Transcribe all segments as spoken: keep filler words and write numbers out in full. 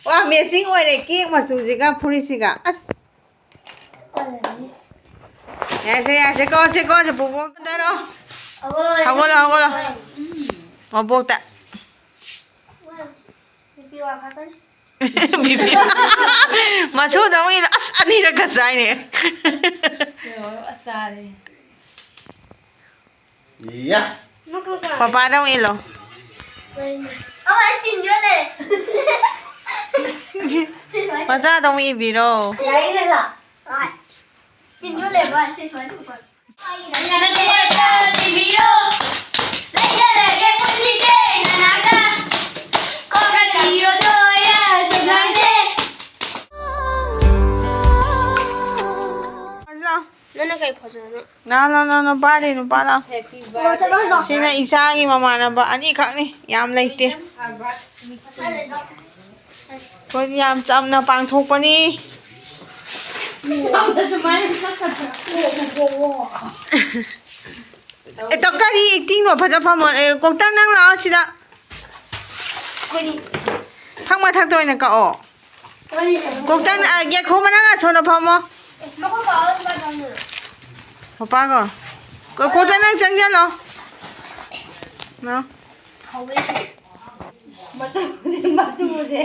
ꯋꯥ, ꯃꯦꯆꯤꯡ ꯑꯣꯏꯔꯦ ꯀꯦꯛ ꯃꯆꯨꯁꯤꯒ ꯐꯨꯔꯤꯠꯁꯤꯒ꯫ ꯑꯁ꯫ ꯌꯥꯁꯦ, ꯌꯥꯁꯦ, ꯀꯣꯁꯦ, ꯀꯣꯁꯦ, ꯄꯨꯕꯣꯛ ꯇꯔꯣ꯫ ꯍꯧꯒꯠꯂꯣ, ꯍꯧꯒꯠꯂꯣ꯫ ꯃꯕꯣꯛꯇ꯫ ꯃꯁꯨꯗ ꯑꯃꯨꯛ ꯏꯜꯂꯣ꯫ ꯑꯁ, ꯑꯅꯤꯔꯛꯀ ꯆꯥꯏꯅꯦ꯫ ꯌꯥ꯫ ꯄꯄꯥꯗ ꯑꯃꯨꯛ ꯏꯜꯂꯣ꯫ ꯑꯧ, ꯑꯩ ꯇꯤꯟ ꯌꯣꯠ ꯂꯩꯔꯦ꯫ ꯃꯆꯥꯗ ꯑꯃꯨꯛ ꯏꯕꯤꯔꯣ꯫ ꯌꯥꯏꯌꯦ, ꯂꯥꯛ꯫ ꯍꯣꯏ꯫ ꯇꯤꯟ ꯌꯣꯠ ꯂꯩꯕ, ꯁꯤ ꯁꯨꯃꯥꯏꯅ ꯇꯧꯕ꯫ ꯅꯅꯥꯛꯇ ꯇꯤꯟꯕꯤꯔꯣ꯫ ꯂꯩꯖꯔꯒꯦ ꯄꯨꯟꯁꯤꯁꯦ ꯅꯅꯥꯛꯇ꯫ ꯀꯣꯛꯀ ꯊꯤꯔꯣ ꯊꯣꯏꯔ ꯁꯨꯝꯂꯥꯡꯁꯦ꯫ ꯅꯪꯅ ꯀꯩ ꯐꯣꯇꯣꯅꯣ? ꯅꯣ, ꯅꯣ, ꯅꯣ, ꯅꯨꯄꯥꯗꯤ ꯅꯨꯄꯥ ꯂꯥꯎ꯫ ꯁꯤꯅ ꯏꯆꯥꯒꯤ ꯃꯃꯥꯟꯅꯕ ꯑꯅꯤꯈꯛꯅꯤ, ꯌꯥꯝ ꯂꯩꯇꯦ꯫ ꯑꯩꯈꯣꯏꯗꯤ ꯌꯥꯝ ꯆꯝꯅ ꯄꯥꯡꯊꯣꯛꯄꯅꯤ꯫ ꯑꯦ, ꯇꯣ, ꯀꯔꯤ ꯑꯦꯛꯇꯤꯡꯅꯣ? ꯐꯖ ꯐꯝꯃꯣ꯫ ꯑꯦ, ꯀꯣꯛꯇꯟ, ꯅꯪ ꯂꯥꯛꯑꯣ ꯁꯤꯗ꯫ ꯐꯛ ꯃꯊꯛꯇ ꯑꯣꯏꯅ ꯀꯛꯑꯣ꯫ ꯀꯣꯛꯇꯟ, ꯑ, ꯌꯥꯏꯈꯣ, ꯅꯪ ꯑꯁꯣꯝꯗ ꯐꯝꯃꯣ꯫ ꯃꯄꯥꯒ꯫ ꯀꯣ-, ꯀꯣꯛꯇꯟ, ꯅꯪ ꯆꯪꯁꯤꯜꯂꯣ꯫ ꯅꯣ꯫ ꯃꯆꯨꯁꯦ, ꯃꯆꯨꯁꯦ꯫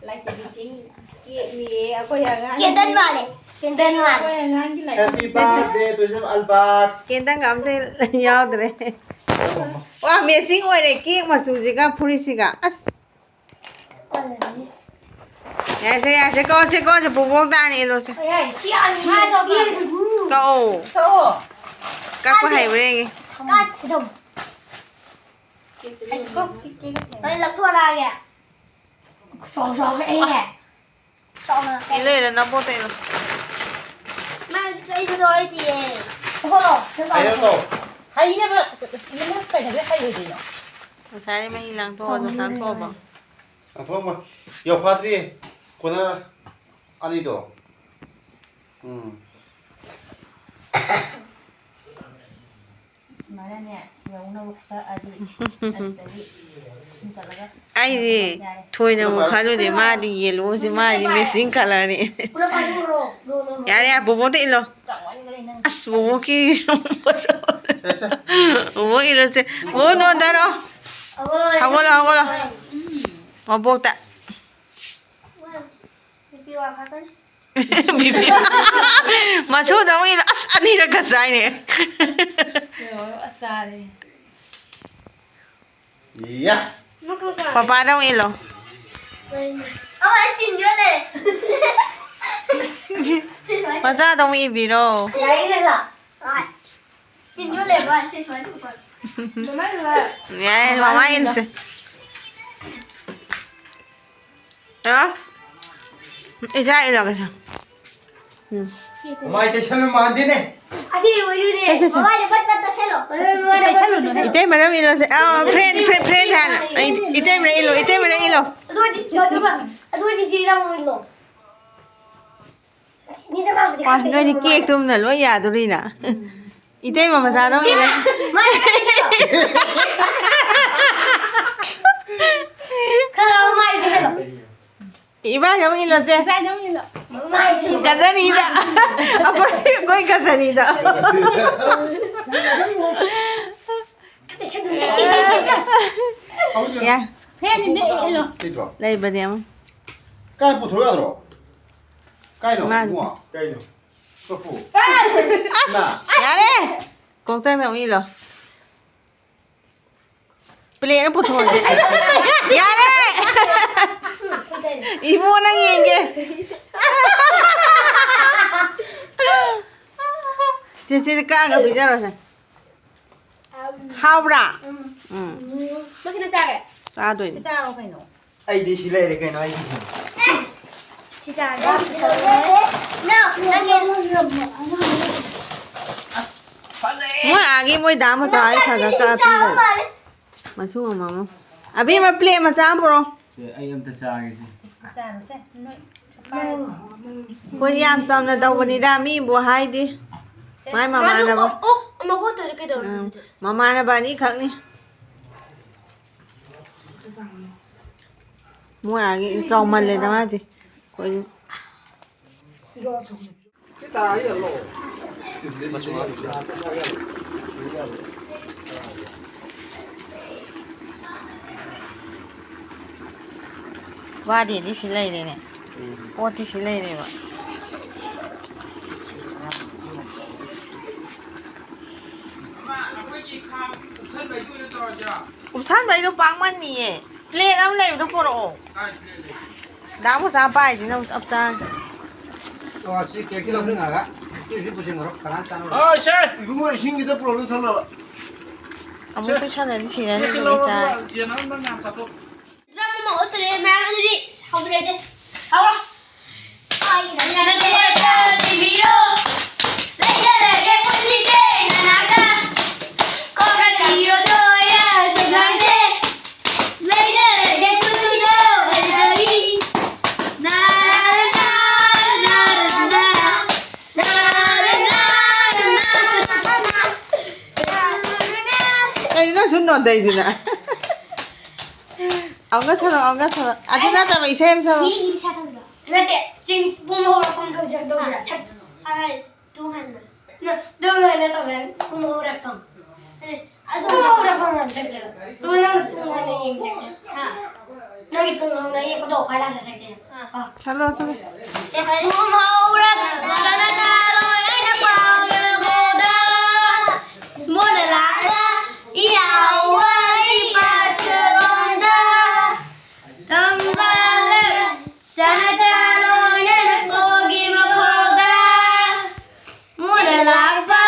ꯂꯥꯏꯠ ꯀꯦꯛꯅꯤꯌꯦ ꯑꯩꯈꯣꯏ ꯑꯉꯥꯡ꯫ ꯀꯦꯟꯗꯜ ꯃꯥꯜꯂꯦ꯫ ꯀꯦꯟꯗꯜ ꯃꯥꯜꯂꯦ꯫ ꯑꯩꯈꯣꯏ ꯑꯉꯥꯡꯒꯤ light. Happy birthday to you, Albert. ꯀꯦꯟꯗꯜꯒ ꯑꯝꯇ ꯌꯥꯎꯗ꯭ꯔꯦ꯫ ꯋꯥ, ꯃꯦꯆꯤꯡ ꯑꯣꯏꯔꯦ ꯀꯦꯛ ꯃꯆꯨꯁꯤꯒ ꯐꯨꯔꯤꯠꯁꯤꯒ꯫ ꯑꯁ꯫ ꯌꯥꯁꯦ, ꯌꯥꯁꯦ, ꯀꯣꯁꯦ, ꯀꯣꯁꯦ, ꯄꯨꯕꯣꯛ ꯇꯥꯅꯤ ꯏꯜꯂꯣꯁꯦ꯫ ꯌꯥꯏ, ꯁꯤ ꯑꯅꯤ ꯉꯥ ꯆꯧꯕꯤ꯫ ꯀꯛꯑꯣ꯫ ꯀꯛꯑꯣ꯫ ꯀꯛꯄ ꯍꯩꯕ꯭ꯔꯥ ꯌꯦꯡꯒꯦ꯫ ꯀꯥꯠ꯫ ꯑꯩ ꯂꯧꯊꯣꯔꯛꯑꯒꯦ꯫ ꯆꯥꯎ ꯆꯥꯎ ꯀꯛꯑꯦ꯫ ꯆꯥꯎꯅ ꯀꯛꯑꯦ꯫ ꯏꯜꯂꯣ, ꯏꯜꯂꯣ, ꯅꯕꯣꯛꯇ ꯏꯜꯂꯣ꯫ ꯃꯥ ꯑꯩꯁꯨ ꯂꯧꯔꯤꯗꯤꯌꯦ꯫ ꯂꯧꯊꯣꯔꯛꯑꯣ꯫ ꯍꯩꯅꯕ, ꯅꯪ ꯀꯩꯗꯧꯕꯩ ꯍꯩꯔꯣꯏꯗꯣꯏꯅꯣ? ꯉꯁꯥꯏꯗꯩ ꯃꯍꯤ ꯂꯥꯡꯊꯣꯛꯑꯣ, ꯑꯗꯨꯝ ꯂꯥꯡꯊꯣꯛꯑꯕꯣ? ꯂꯥꯡꯊꯣꯛꯑꯝꯃꯣ꯫ ꯌꯧꯐꯥꯠꯇ꯭ꯔꯤꯌꯦ꯫ ꯀꯣꯟꯅ ꯑꯅꯤꯗꯣ꯫ ꯎꯝ꯫ ꯁꯨꯃꯥꯏꯅꯅꯦ, ꯌꯧꯅꯕ ꯀꯛꯑꯗꯤ ꯑꯗꯨꯗꯒꯤ ꯑꯩꯗꯤ ꯊꯣꯏꯅꯕꯨ ꯈꯜꯂꯨꯗꯦ, ꯃꯥꯗꯤ ꯌꯦꯜꯂꯣꯁꯦ, ꯃꯥꯗꯤ ꯃꯦꯆꯤꯡ ꯀꯂꯔꯅꯤ꯫ ꯌꯥꯔꯦ, ꯌꯥꯔꯦ, ꯕꯣꯕꯣꯗ ꯏꯜꯂꯣ꯫ ꯑꯁ, ꯕꯣꯕꯣꯒꯤ ꯕꯣꯕꯣ ꯏꯜꯂꯣꯁꯦ꯫ ꯕꯣꯕꯣ ꯅꯣꯟꯊꯔꯣ꯫ ꯍꯧꯒꯠꯂꯣ, ꯍꯧꯒꯠꯂꯣ꯫ ꯃꯕꯣꯛꯇ꯫ ꯃꯁꯨꯗ ꯑꯃꯨꯛ ꯏꯜꯂꯣ꯫ ꯑꯁ, ꯑꯅꯤꯔꯛꯀ ꯆꯥꯏꯅꯦ꯫ ꯌꯥ꯫ ꯄꯄꯥꯗ ꯑꯃꯨꯛ ꯏꯜꯂꯣ꯫ ꯃꯆꯥꯗ ꯑꯃꯨꯛ ꯏꯕꯤꯔꯣ꯫ ꯌꯥꯏ, ꯃꯃꯥ ꯏꯜꯂꯨꯁꯦ꯫ ꯍꯥ? ꯏꯆꯥ ꯏꯜꯂꯒꯦ꯫ ꯎꯝ꯫ ꯃꯃꯥꯏ ꯇꯩꯁꯜꯂꯨ ꯃꯥꯟꯗꯦꯅꯦ꯫ ꯑꯁꯤ ꯑꯣꯏꯗꯣꯏꯅꯦ꯫ ꯁꯦ, ꯁꯦ, ꯁꯦ꯫ ꯃꯃꯥꯏꯗ ꯄꯠ ꯄꯠ ꯇꯩꯁꯜꯂꯣ꯫ ꯃꯃꯥꯏꯗ ꯄꯠ ꯄꯠ ꯇꯩꯁꯜꯂꯣ꯫ ꯏꯇꯩꯃꯗ ꯑꯃꯨꯛ ꯏꯜꯂꯨꯁꯦ꯫ ꯑꯥ, friend, friend, friend ꯍꯥꯏꯅ꯫ ꯏ-, ꯏꯇꯩꯃꯗ ꯏꯜꯂꯣ, ꯏꯇꯩꯃꯗ ꯏꯜꯂꯣ꯫ ꯑꯗꯨ ꯑꯣꯏꯗꯤ, ꯑꯗꯨꯒ, ꯑꯗꯨ ꯑꯣꯏꯗꯤ ꯁꯤꯗ ꯑꯃꯨꯛ ꯏꯜꯂꯣ꯫ ꯃꯤꯁꯦ ꯃꯥꯕꯨꯗꯤ ꯋꯥ, ꯈꯟꯗꯦ ꯅꯣꯏꯗꯤ ꯁꯦꯝꯕ ꯀꯦꯛꯇꯨꯝꯅ ꯂꯣꯏ ꯌꯥꯗꯣꯔꯤꯅ꯫ ꯏꯇꯩꯃ ꯃꯆꯥꯅ ꯑꯃꯨꯛ ꯏꯜꯂꯦ꯫ ꯃꯥꯏ ꯈꯔ ꯇꯩꯁꯜꯂꯣ꯫ ꯈꯔ ꯑꯃ ꯃꯥꯏ ꯇꯩꯁꯜꯂꯣ꯫ ꯏꯕꯥꯏꯅ ꯑꯃꯨꯛ ꯏꯜꯂꯣꯁꯦ꯫ ꯏꯕꯥꯏꯅ ꯑꯃꯨꯛ ꯏꯜꯂꯣ꯫ ꯃꯥꯏ ꯇꯩꯁꯜꯂꯣ꯫ ꯀꯖꯅꯤꯗ꯫ ꯑꯩꯈꯣꯏ, ꯑꯩꯈꯣꯏ ꯀꯖꯅꯤꯗ꯫ ꯈꯔ ꯇꯩꯁꯜꯂꯨꯅꯦ꯫ ꯌꯥ꯫ ꯐꯦꯟ ꯑꯝꯇ ꯏꯜꯂꯣ꯫ ꯂꯩꯇ꯭ꯔꯣ? ꯂꯩꯕꯅꯦ ꯑꯃ꯫ ꯀꯥꯏ ꯄꯨꯊꯣꯛ ꯌꯥꯗ꯭ꯔꯣ? ꯀꯥꯏꯅꯣ, ꯃꯥꯅꯦ꯫ ꯏꯕꯨꯡꯉꯣ? ꯀꯩꯅꯣ? ꯀꯣꯔꯐꯨ? ꯑꯁ! ꯅꯥ? ꯌꯥꯔꯦ! ꯀꯣꯛꯇꯪꯗ ꯑꯃꯨꯛ ꯏꯜꯂꯣ꯫ ꯄ꯭ꯂꯦꯠ ꯑꯃ ꯄꯨꯊꯣꯛꯑꯁꯦ꯫ ꯌꯥꯔꯦ! ꯏꯕꯨꯡꯉꯣ, ꯅꯪ ꯌꯦꯡꯒꯦ꯫ ꯆꯦ, ꯆꯦ, ꯀꯛꯑꯒ ꯄꯤꯖꯔꯣꯁꯦ꯫ ꯍꯥꯎꯕ꯭ꯔꯥ? ꯎꯝ꯫ ꯎꯝ꯫ ꯃꯁꯤꯅ ꯆꯥꯒꯦ? ꯆꯥꯗꯣꯏꯅꯦ꯫ ꯆꯥꯔꯣ ꯀꯩꯅꯣ꯫ ꯑꯩꯗꯤ ꯁꯤ ꯂꯩꯔꯦ ꯀꯩꯅꯣ, ꯑꯩꯒꯤꯁꯦ꯫ ꯁꯤ ꯆꯥꯔꯒ ꯅꯪꯒꯤ ꯃꯣꯏ ꯑꯥꯒꯤ ꯃꯣꯏ ꯗꯥ ꯃꯆꯥ ꯑꯩ ꯈꯔ ꯈꯔ ꯀꯛꯑ ꯄꯤꯈ꯭ꯔꯦ꯫ ꯃꯁꯨ ꯑꯃꯃꯝ꯫ ꯑꯕꯦꯝꯃ, ꯄ꯭ꯂꯦꯠ ꯃꯆꯥ ꯑꯃ ꯄꯨꯔꯛꯑꯣ꯫ ꯁꯦ, ꯑꯩ ꯑꯝꯇ ꯆꯥꯒꯦꯁꯦ꯫ ꯆꯥꯔꯣꯁꯦ, ꯅꯣꯏ꯫ ꯑꯩꯈꯣꯏꯗꯤ ꯌꯥꯝ ꯆꯝꯅ ꯇꯧꯕꯅꯤꯗ, ꯃꯤꯕꯨ ꯍꯥꯏꯗꯦ꯫ ꯃꯥꯏ ꯃꯃꯥꯟꯅꯕ꯫ ꯑꯣ, ꯑꯣ, ꯃꯈꯣꯟ ꯇꯧꯔꯦ, ꯀꯩꯗꯧꯔꯒꯦ ꯎꯝ, ꯑꯗꯨꯗꯤ? ꯃꯃꯥꯟꯅꯕ ꯑꯅꯤꯈꯛꯅꯤ꯫ ꯃꯣꯏ ꯑꯥꯒꯤ ꯆꯥꯎꯃꯜꯂꯦꯗ ꯃꯥꯗꯤ꯫ ꯑꯩꯈꯣꯏ ꯋꯥꯗꯦꯗꯤ ꯁꯤ ꯂꯩꯔꯦꯅꯦ꯫ ꯄꯣꯠꯇꯤ ꯁꯤ ꯂꯩꯔꯦꯕ꯫ ꯀꯨꯞꯁꯟꯕꯩꯗꯣ ꯄꯥꯛꯃꯟꯅꯤꯌꯦ꯫ ꯄ꯭ꯂꯦꯠ ꯑꯃ ꯂꯩꯕꯗꯣ ꯄꯨꯔꯛꯑꯣ꯫ ꯗꯥ ꯃꯣꯆꯥ ꯄꯥꯏꯁꯤꯅ ꯑꯃꯨꯛ ꯆꯞ ꯆꯥꯔꯦ꯫ ꯑꯣ, ꯁꯤ ꯀꯦꯛꯁꯤ ꯂꯧꯁꯤꯟꯈ꯭ꯔꯒ ꯁꯤꯁꯤ ꯄꯨꯁꯤꯟꯈ꯭ꯔꯣ꯫ ꯀꯅꯥ ꯆꯥꯅꯕ? ꯍꯣꯏ, ꯁꯦ꯫ ꯏꯕꯨꯡꯉꯣ, ꯏꯁꯤꯡꯒꯤꯗ ꯄꯨꯔꯛꯑꯣ, ꯊꯛꯅꯕ꯫ ꯑꯃꯨꯛ ꯁꯦ꯫ ꯄꯨꯁꯜꯂꯗꯤ ꯁꯤꯔꯅꯤ ꯀꯦꯛꯁꯤ ꯑꯗꯨꯒꯤ ꯂꯧꯔꯣ, ꯆꯥꯔꯦ꯫ ꯑꯗꯨꯒ ꯌꯦꯟ ꯑꯃ ꯅꯪ ꯌꯥꯝ ꯆꯥꯊꯣꯛ꯫ ꯗ꯭ꯔꯝ ꯑꯃ ꯑꯣꯠꯇꯣꯔꯦ, ꯃꯌꯥꯝ, ꯑꯗꯨꯗꯤ ꯍꯧꯔꯁꯦ꯫ ꯍꯧꯔꯣ꯫ ꯂꯩꯖꯔꯒꯦ ꯄꯨꯟꯁꯤꯁꯦ ꯅꯅꯥꯛꯇ꯫ ꯀꯣꯛꯀ ꯊꯤꯔꯣ ꯊꯣꯏꯔ ꯁꯦꯟꯗꯥꯡꯁꯦ꯫ ꯂꯩꯖꯔꯒꯦ ꯇꯨꯇꯨꯗꯣ ꯑꯩꯗꯒꯤ꯫ ꯅꯥꯔꯥ ꯅꯥꯔꯥ ꯅꯥꯔꯥ ꯅꯥꯔꯥ꯫ ꯀꯩꯅꯣ ꯅꯪ ꯁꯨꯝ ꯅꯣꯟꯊꯩꯗꯨꯅ? ꯑꯃꯨꯛꯀ ꯁꯛꯂꯛꯑꯣ, ꯑꯃꯨꯛꯀ ꯁꯛꯂꯛꯑꯣ꯫ ꯑꯗꯨ ꯅꯠꯇꯕ ꯏꯁꯩ ꯑꯃ ꯁꯛꯂꯛꯑꯣ꯫ ꯅꯠꯇꯦ, ꯆꯤꯡ ꯄꯨꯡ ꯍꯧꯔꯛꯐꯝ ꯇꯧꯁꯦ, ꯇꯧꯁꯦ꯫ ꯁꯛ-, ꯑꯥꯏ, ꯇꯨ ꯍꯥꯟꯅ꯫ ꯅ-, ꯇꯨ ꯍꯥꯟꯅ ꯇꯧꯔꯦ, ꯄꯨꯡ ꯍꯧꯔꯛꯐꯝ꯫ ꯑꯦ, ꯑꯗꯨ ꯄꯨꯡ ꯍꯧꯔꯛꯐꯝ ꯑꯃ ꯆꯠꯁꯦ꯫ ꯇꯨ ꯅꯪ ꯄꯨꯡ ꯍꯥꯟꯅ ꯌꯦꯡꯁꯦ꯫ ꯍꯥ? ꯅꯪꯒꯤ ꯄꯨꯡ ꯍꯧꯅ ꯌꯦꯛꯄꯗꯣ ꯈ꯭ꯋꯥꯏ ꯂꯥꯁꯇ ꯆꯠꯁꯦ꯫ ꯍꯥ꯫ ꯆꯠꯂꯣ, ꯆꯠꯂꯣ꯫ ꯄꯨꯝꯍꯧꯔꯛꯇꯅ ꯂꯣꯏꯅ ꯄꯥꯎꯒꯤ ꯃꯈꯣꯜꯗ ꯃꯣꯟꯅ ꯂꯥꯛꯄ ꯏꯔꯥꯎꯋꯥ ꯏꯄꯥꯛꯀꯔꯣꯝꯗ ꯇꯝꯕꯥꯂꯦ ꯁꯅꯥꯇꯥ ꯂꯣꯏꯅ ꯅꯀꯣꯒꯤ ꯃꯈꯣꯜꯗ ꯃꯣꯟꯅ ꯂꯥꯛꯄ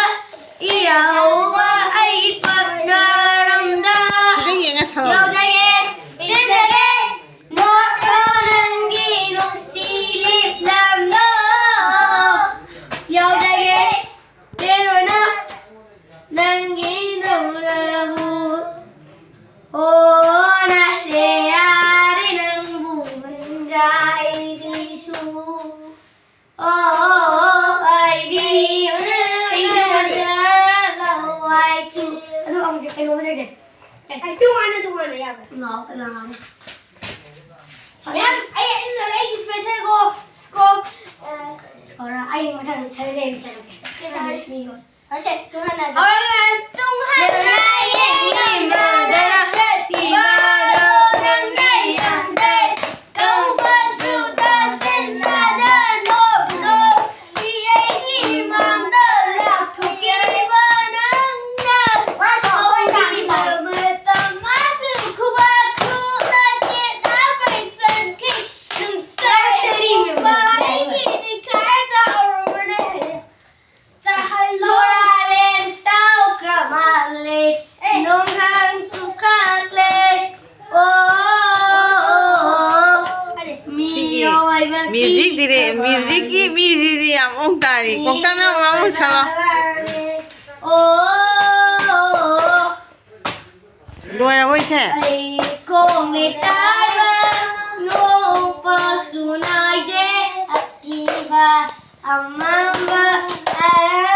ꯏꯔꯥꯎꯋꯥ ꯑꯩꯒꯤ ꯄꯥꯛꯅꯔꯝꯗ ꯁꯤꯗ ꯌꯦꯡꯉ ꯁꯛꯂꯛꯑꯣ꯫ ꯌꯥꯎꯖꯒꯦ, ꯄꯦꯟꯖꯒꯦ꯫ ꯅꯣꯛꯂꯣ ꯅꯪꯒꯤ ꯅꯨꯡꯁꯤ ꯂꯤꯛꯂꯝꯂꯣ꯫ ꯃꯌꯥꯝ, ꯑꯩ, ꯑꯩ, ꯑꯩꯒꯤ special ꯀꯣ, ꯁ꯭ꯀꯣꯞ, ꯑ, ꯁ꯭ꯀꯣꯔ, ꯑꯩ ꯃꯊꯪ ꯁꯔꯨꯛ ꯂꯩꯔꯝꯗꯔꯒꯦ꯫ ꯀꯩꯅꯣ, ꯃꯤ ꯌꯣꯟ꯫ ꯍꯣꯏꯁꯦ, ꯇꯨꯡꯍꯟꯗ꯫ ꯍꯧꯔꯒꯦ, ꯃꯌꯥꯝ꯫ ꯇꯨꯡꯍꯟꯗ ꯌꯦꯡꯅꯤꯡꯕꯗꯅ ꯊꯤꯕꯗꯣ ꯅꯪꯅ ꯌꯥꯝꯗꯦ꯫ ꯀꯧꯕꯁꯨ ꯇꯥꯁꯤꯟꯅꯗ ꯅꯣꯛ ꯅꯣꯛ꯫ ꯃꯤꯠꯌꯦꯡꯒꯤ ꯃꯥꯡꯗ ꯂꯥꯞꯊꯣꯛꯈꯤꯕ ꯅꯪꯅ꯫ ꯃꯥꯁꯨ ꯑꯩꯈꯣꯏ ꯇꯥꯛꯏꯕ꯫ ꯃꯇꯝ ꯃꯥꯁꯨ ꯈꯨꯕꯥꯛ ꯈꯨꯅ ꯆꯦꯠꯅ ꯄꯩꯁꯟꯈꯤ꯫ ꯅꯨꯡꯁꯤꯔꯤꯕ ꯑꯩꯒꯤ ꯅꯤꯡꯈꯥꯏ ꯇꯥꯔꯕꯅꯦ꯫ ꯆꯥꯍꯜꯂꯣ꯫ ꯆꯣꯔꯥꯂꯦꯟ ꯇꯧꯈ꯭ꯔ ꯃꯥꯜꯂꯦ꯫ ꯑꯦ꯫ ꯅꯣꯡꯍꯥꯡ ꯆꯨꯈꯥꯛꯂꯦ꯫ ꯑꯣ, ꯁꯤꯒꯤ ꯃꯤꯑꯣꯏꯕꯒꯤ music ꯗꯤꯔꯦ-, ꯀꯃꯥꯏ musicꯀꯤ ꯃꯤꯁꯤꯗꯤ ꯌꯥꯝ ꯃꯑꯣꯡ ꯇꯥꯔꯤ꯫ ꯀꯣꯛꯇꯅ ꯑꯃꯨꯛ ꯁꯥꯔꯣ꯫ ꯑꯣ꯫ ꯂꯣꯏꯔꯕꯣ ꯏꯁꯩ? ꯑꯩ ꯈꯣꯡꯅꯦ ꯇꯥꯏꯕ, ꯅꯣꯛꯄꯁꯨ ꯅꯥꯏꯗꯦ, ꯑꯀꯤꯕ ꯑꯃꯝꯕ ꯑꯔꯥꯡ